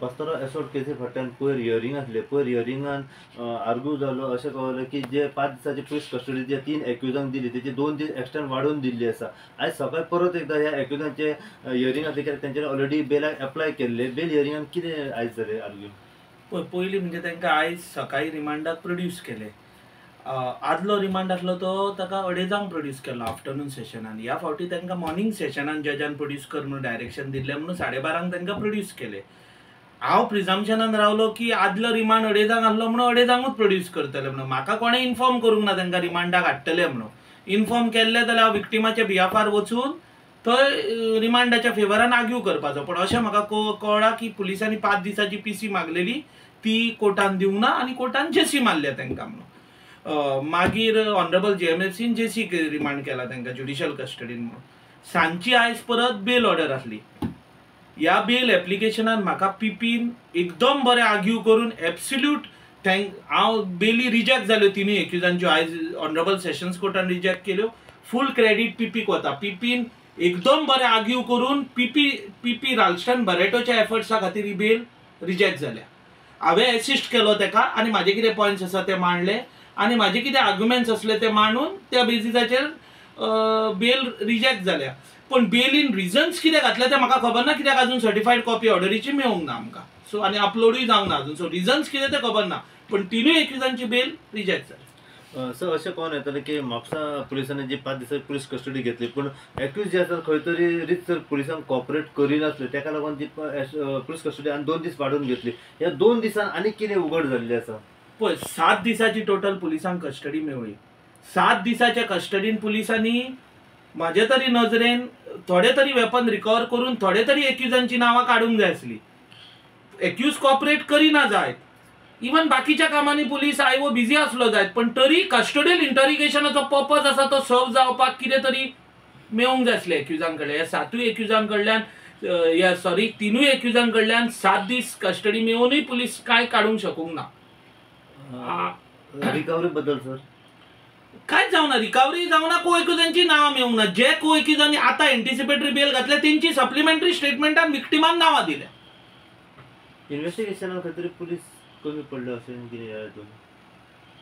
बास्तारो assault केसी फाटल्यान पयर हियरींग आसलें. पयर हियरिंगान आर्ग्यू जालो अशें कळ्ळें की जे 5 दिसांची पुलीस कस्टडी जे 3 एक्युजांक दिली तेची 2 दीस एक्सटेंड वाडोवन दिल्ली आसा. आयज सकाळी परत एकदा ह्या एक्युजांचे हियरींग आसलें कित्याक तेंच्यांनी ऑलरेडी बेलाक एप्लाय केल्ले. बेल हियरिंगान कितें आयज जालें आर्ग्यू? पळय, पयलीं म्हणजे तांकां आयज सकाळीं रिमांडाक प्रोड्यूस केलें. आदलो रिमांड आसलो तो ताका 2:30 प्रोड्यूस केलो आफ्टरनून सेशनान. ह्या फावटी तांकां मॉर्निंग सेशनान जजान प्रोड्यूस कर म्हणून डायरेक्शन दिल्लें म्हणून 12:30 तांकां प्रोड्यूस केलें. हांव प्रिजम्पशनान रावलो की आदलो रिमांड 2:30 आसलो म्हणून 2:30 प्रोड्यूस करतले म्हणून. म्हाका कोणें इन्फॉर्म करूंक ना तांकां रिमांडाक हाडटले म्हणून. इन्फॉर्म केल्लें जाल्यार हांव विक्टिमाच्या बिहाफार वचून थंय रिमांडाच्या फेवरान आर्ग्यू करपाचो. पूण अशें म्हाका कळ्ळां की पुलिसांनी 5 दिसांची पीसी मागलेली ती कोर्टान दिवंक ना आनी कोर्टान जेसी मारल्या तांकां म्हणून. मागीर ऑनरेबल JMFCन जेसी रिमांड केला तांकां ज्युडिशियल कस्टडीन म्हणून. सांजची आयज परत बेल ऑर्डर आसली. ह्या बेल एप्लिकेशनान म्हाका पीपीन एकदम बरें आर्ग्यू करून एब्सोल्यूट thank. हांव बेली रिजेक्ट जाल्यो तिनूय एक्युजांच्यो आयज ऑनरेबल सेशन्स कोर्टान रिजेक्ट केल्यो. फूल क्रेडीट पीपीक वता. पीपीन एकदम बरें आर्ग्यू करून पीपी राल्स्टन बरेटोच्या एफर्ट्सा खातीर ही बेल रिजेक्ट जाल्या. हांवें एसिस्ट केलो ताका आनी म्हाजे कितें पॉयंट्स आसा ते मांडले आनी म्हाजे कितें आर्ग्युमेंट्स आसले ते मांडून त्या बेजिसाचेर बेल रिजेक्ट जाल्या. पूण बेलीन रिजन्स कितें घातले ते म्हाका खबर ना कित्याक अजून सर्टिफायड कॉपी ऑर्डरीची मेळूंक ना आमकां. सो आनी अपलोडूय जावंक ना अजून. सो रिजन्स कितें ते खबर ना, पूण तिनूय एक्युजांची बेल रिजेक्ट जाली. सर, अशें कोण येतलें की म्हापसा पुलिसांनी जी 5 दिसांची पुलीस कस्टडी घेतली पूण एक्यूज जे आसा खंय तरी रितसर पुलिसांक कॉपरेट करिनासले तेका लागून ती पुलीस कस्टडी आनी 2 दीस वाडोवन घेतली. ह्या 2 दिसान आनी कितें उगड जाल्लें आसा? पळय, 7 दिसाची टोटल पुलिसांक कस्टडी मेळ्ळी. 7 दिसाच्या कस्टडीन पुलिसांनी म्हाजे तरी नजरेन थोडे तरी वेपन रिकवर करून थोडे तरी एक्युजांची नांवां काडूंक जाय आसली. एक्यूज कॉपरेट करिना जायत, इवन बाकीच्या कामांनी पुलीस आयवो बिजी आसलो जायत, पण तरी कस्टोडियल इंटरिगेशनाचो पर्पज आसा तो सर्व जावपाक कितें तरी मेळूंक जाय आसलें एक्युजां कडल्यान. ह्या 7 एक्युजां कडल्यान ह्या सॉरी 3 एक्युजां कडल्यान 7 दीस कस्टडी मेळुनूय पुलीस कांय काडूंक शकूंक ना. रिकवरी बद्दल सर कांयच जावना. रिकवरी जावना, को एक्युजांची नांवां मेळूंक ना. जे को एक्युजांनी आतां एंटिसिपेटरी बेल घातल्या तेंची सप्लिमेंटरी स्टेटमेंटान विक्टिमान नांवां दिल्या. इन्वेस्टिगेशना खातीर पुलीस कमी पडले अशें कितें हितून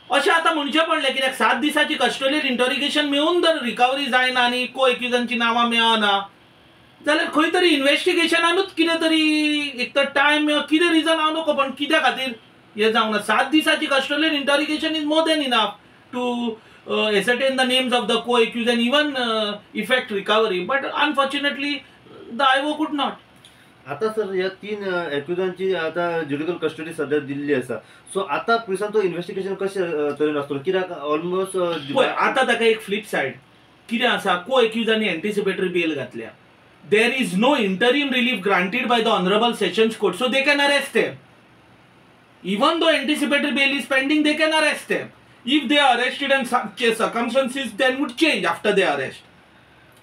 अशें आतां म्हणचें पडलें कित्याक 7 दिसाची कस्टोडियल इंटरिगेशन मेळून जर रिकवरी जायना आनी को एक्युजांची नांवां मेळना जाल्यार खंय तरी इन्वेस्टिगेशनानूच कितें तरी एक तर टायम कितें रिजन हांव नको, पण कित्या खातीर हें जावना. 7 दिसाची custodial interrogation is more than enough to ascertain the names of the co-accused and even effect recovery, but unfortunately the IO could not. आता सर ह्या 3 एक्युजांची आता ज्युडिकल कस्टडी सध्या दिल्ली आसा. सो आता पुलिसांचो तो इन्वेस्टिगेशन कशें तरेन आसतलो कित्याक ऑलमोस्ट पळय आतां ताका एक फ्लिप सायड कितें आसा, को एक्युजांनी एंटिसिपेटरी बेल घातल्या. There is no interim relief granted by the honourable sessions court, so they can arrest them. Even though anticipatory bail is pending, they can arrest them. If they are arrested and circumstances then would change after their arrest.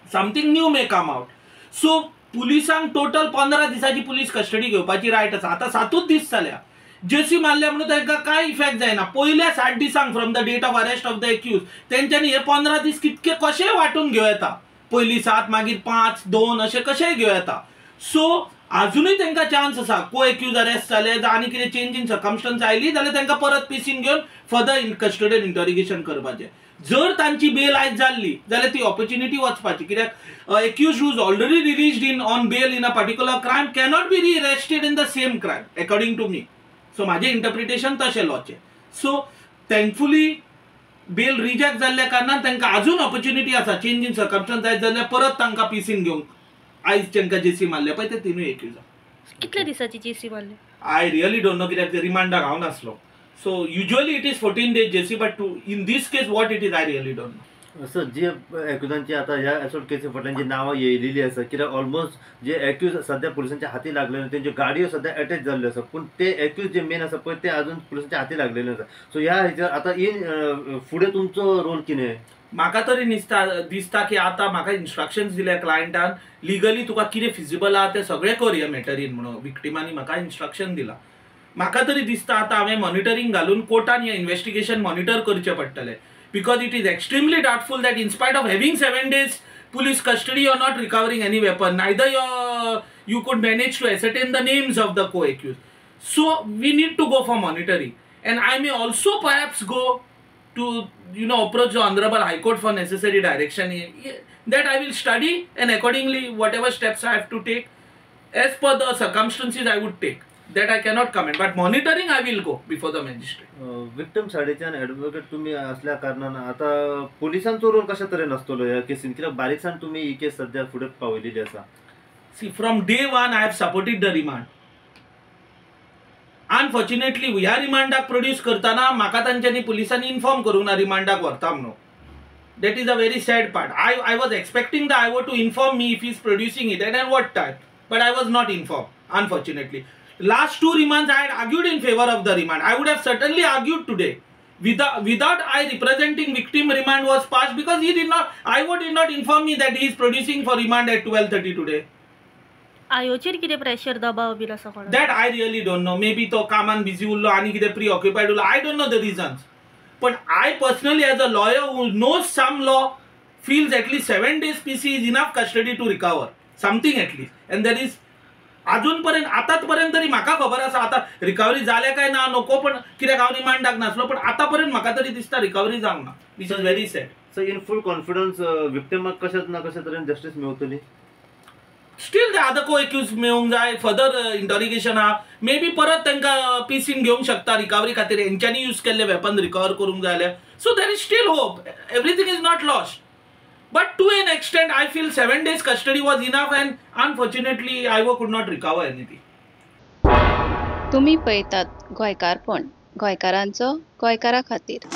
Something new may come out. So, पुलिसांक total 15 दिसाची police custody घेवपाची right आसा. आतां 7 दीस जाल्या. JC मारल्या म्हणून तांकां कांय इफेक्ट जायना. पयल्या 60 दिसांक from the date of arrest of the accused तेंच्यांनी हे 15 दीस कितके कशेय वांटून घेवं येता. पयलीं 7 मागीर 5 2 अशें कशेय घेवं येता. सो अजुनूय तांकां चान्स आसा. को एक्यूज अरेस्ट जाले आनी कितें चेंज इन सर्कमस्टन्स आयली जाल्यार तांकां परत पीसीन घेवन फर्दर कस्टोडियल इंटरिगेशन करपाचें. जर तांची बेल आयज जाल्ली जाल्यार ती ऑपॉर्च्युनिटी वचपाची कित्याक accused who is already released in on bail in a particular crime cannot be re-arrested in the same crime according to me. So म्हाजें इंटरप्रिटेशन तशें लॉचें. सो थँकफुली बेल रिजेक्ट जाल्ल्या कारणान तांकां अजून ऑपॉर्च्युनिटी आसा. चेंज इन सर्कमस्टन्स जायत जाल्यार परत तांकां पीसीन घेवंक आयज तांकां जेसी मारल्या पळय ते 3 एक्युजांक. कितल्या दिसाची जेसी मारली? I really don't know कित्याक रिमांडाक हांव नासलो. So usually it is 14 days JC, but in this case what it is I really don't know. Sir, जे एक्युजांची आतां ह्या असॉल्ट केसी फाटल्यान जी नांवां येयलेली आसा कित्याक ऑलमोस्ट जे एक्यूज सद्या पुलिसांच्या हाती लागलेले तेंच्यो गाडयो सद्या एटॅच जाल्ल्यो आसा पूण ते एक्यूज जे मेन आसा पळय ते अजून पुलिसांच्या हाती लागलेले आसा. सो ह्या हेचेर आतां इन फुडें तुमचो रोल कितें? म्हाका तरी दिसता की आतां म्हाका इन्स्ट्रक्शन्स दिल्या क्लायंटान लिगली तुका कितें फिजिबल आहा तें सगळें कर ह्या मॅटरीन म्हणून विक्टिमांनी म्हाका इन्स्ट्रक्शन दिलां. म्हाका तरी दिसता आतां हांवें मॉनिटरींग घालून कोर्टान हें इन्वेस्टिगेशन मॉनिटर करचें पडटलें because it is extremely doubtful that in spite of having 7 days police custody, you are not recovering any weapon, neither you could manage to ascertain the names of the co-accused. So we need to go for monitoring, and I may also perhaps go to approach the Honorable High Court for necessary direction. That I will study, and accordingly whatever steps I have to take as per the circumstances I would take. That I cannot comment, but monitoring I will go before the magistrate. Victim सायडीच्यान advocate तुमी असल्या कारणान आतां पुलिसांचो role कशा तरेन आसतलो ह्या casein, कित्याक बारीकसाण तुमी ही केस सद्या फुडें पावयलेली आसा? See, from day one I have supported the remand. Unfortunately ह्या रिमांडाक प्रोड्यूस करतना म्हाका तांच्यांनी पुलिसांनी इन्फॉर्म करूंक ना रिमांडाक व्हरता म्हणून. That is a very sad part. I was expecting the IO to inform me if he is producing it and at what time, but I was not informed, unfortunately. Last two remands I had argued in favor of the remand. I would have certainly argued today. Without I representing victim, remand was passed because he did not, IO did not inform me that he is producing for remand at 12:30 today. आयोचेर कितें pressure दबाव बीन आसा कोणाक? That I really don't know. Maybe तो कामान busy उरलो आनी कितें preoccupied उरलो. I don't know the reasons. But I personally, as a lawyer who knows some law, feels at least 7 days PC is enough custody to recover something at least. And there is अजून पर्यंत आतांच पर्यंत तरी म्हाका खबर आसा, आतां recovery जाल्या काय ना नको, पण कित्याक हांव रिमांडाक नासलो, पण आतां पर्यंत म्हाका तरी दिसता रिकवरी जावंक ना, which is very sad. So in full confidence विक्टिमाक कशें ना कशें तरेन जस्टीस मेवतली? Still the other co accused मेळूंक जाय, फर्दर इंटरोगेशन आहा, मे बी परत तांकां पीसीन घेवंक शकता रिकवरी खातीर, हेंच्यांनी यूज केल्ले वेपन रिकवर करूंक जाय जाल्यार. So there is still hope, everything is not lost. But to an extent, I feel 7 days custody was enough, and unfortunately, IO could not recover anything. तुम्ही पळयतात गोंयकारपण, गोंयकारांचो गोंयकारा खातीर.